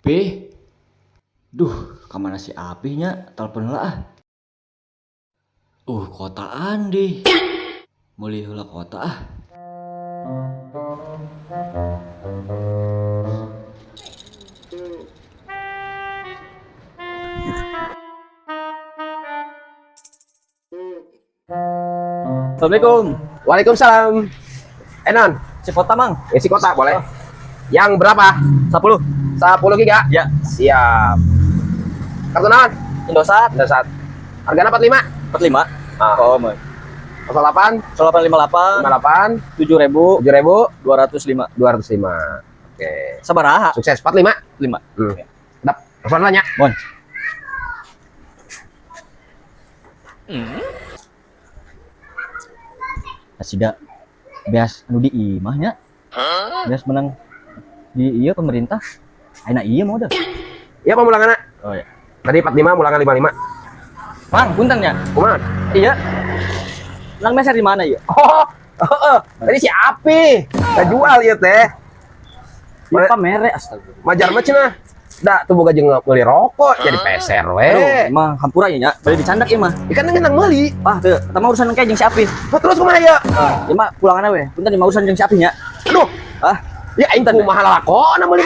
Pi. Duh, kamana si Api nya? Telepon heula ah. Kotaan deh. Meuli heula kota ah. Assalamualaikum. Waalaikumsalam. Non, Si kota, Mang. Isi kota boleh. Yang berapa? 10. 10 giga? Ya. Siap. Kartu naon? Indosat. Indosat. Hargana 45? 45. Ah. Oh, Mang. 08 0858 58 7000 7000 205. 205. Oke. Sabaraha? Sukses 45. 5. Dap, telepon lah nya. Bon. Asida beas anu di imah nya. Beas menang di iya pemerintah. Ayeuna iya mau dah. Iya, pamulanganna. Oh ya. Tadi 45 mulangan 55. Mang, punten nya. Kumaha? Iya. Menang meser di mana iya? Oh, heeh. Tadi si Api. Teh jual ieu teh. Di pamere astaga. Majar mah cenah. Da tuh boga jeung meuli rokok jadi peser we. Aduh, emang hampura ya nya. Bari dicandak ieu mah. Ikan ngeunang meuli. Ah, teu, eta mah urusan engke jeung si Api. Oh, terus kumaha ieu? Ah, ieu mah pulangan we. Punten ieu mah urusan jeung si Api nya. Aduh, Ah, ya aing kumaha lalakona meuli.